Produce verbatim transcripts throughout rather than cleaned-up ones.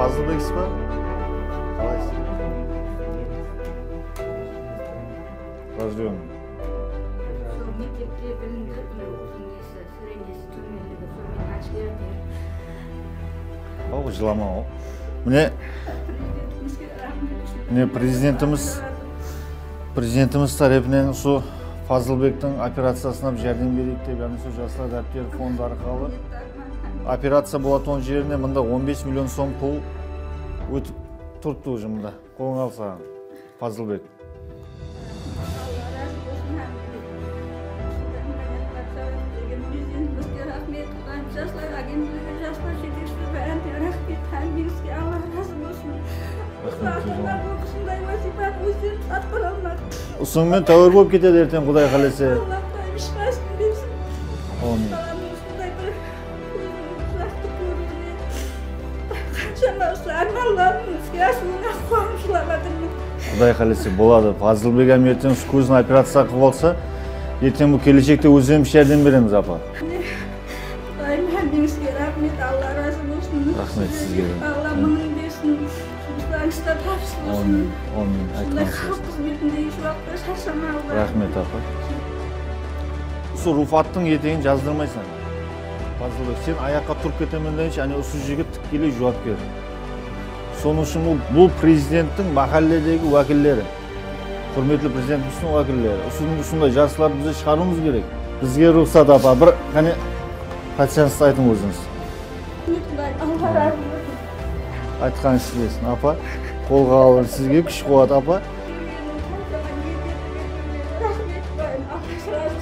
Fazılbek siz ba? Qalaysız? Razıyorum. Sol mektepte bilimdi, nesi, sóyrenesi, tómenligi, sol menen ashkara ber. Baba, jılama. Mine, mine prezidentimiz, prezidentimiz tárepinen usı Fazılbektiń operaciyasına járdem bereyik dep, yaǵnıy usı Jaslar dápteri fondı arqalı operaciya bolatuǵın jerine mında on bes million som pul ótip turıptı уже mında. Qolıńa alsań, Fazılbek. Alla razı bolsın, hámmege. Usıdan bayaq sawat bergen prezidentimizge raxmet, Jaslar agentligi, jaslar jetekshiligine raxmet, hámmeńizge Alla razı bolsın. Usı ata-ana bolıp usınday wazıypanı ózlerim atqara almadım. Usınıń menen táwir bolıp ketedi erteń, Quday qálese. Alla Qudayım shıpasın bersin. Ámin. Balamnıń usınday bir kóziniń jaqtı kóriwine qanshama usı ármanlarımnıń iske asıwına quwanıp jılap atırman. Quday qálese, boladı. Fazılbek ámirteń usı kózin operaciya qılıp alsa, erteń bul keleshekte ózlerimiz járdem beremiz, apa. Qudayım, hámmeńizge raxmet, Alla razı bolsın. Raxmet sizge. Alla mıńın bersin. Jumıslarıńızda tabıs bolsın. Ámin, ámin. Usınday Aytqanıńız xalıq xızmetinde hesh waqıtta sharshamaw. Raxmet, apa. Usı Rufattıń etegin jazdırmaysań. Fazılbek, sen ayaqqa turıp ketemen degenshe, áne usı jigit tikkeley juwapker. Sonıń ushın bul, bul prezidenttiń máhálledegi wákilleri, húrmetli prezidentimizdiń wákilleri. Usın-, usınday jaslardı biz shıǵarıwımız kerek. Bizge ruxsat, apa, bir, qáne, pacientsti aytıń ózińiz. Qudayım, Alla razı bolsın. Aytqanıńız islesın, apa. Qolǵa alıń, sizge kúsh-quwat, apa.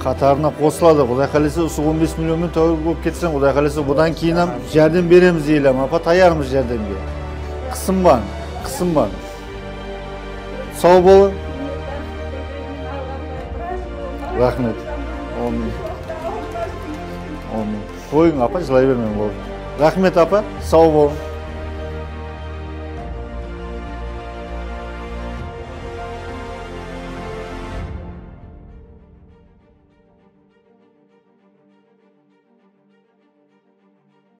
Qatarına qosıladı. Quday qálese, usı on bes million menen táwir bolıp ketseń, Quday qálese, budan keyin hám járdem beremiz, elam, apa, tayarmız járdemge. Qısınbań, qısınbań. Saw bolıń. Raxmet. Ámin. Ámin. Qoyıń, apa, jılay bermeń, boldı. Raxmet, apa, saw bolıń.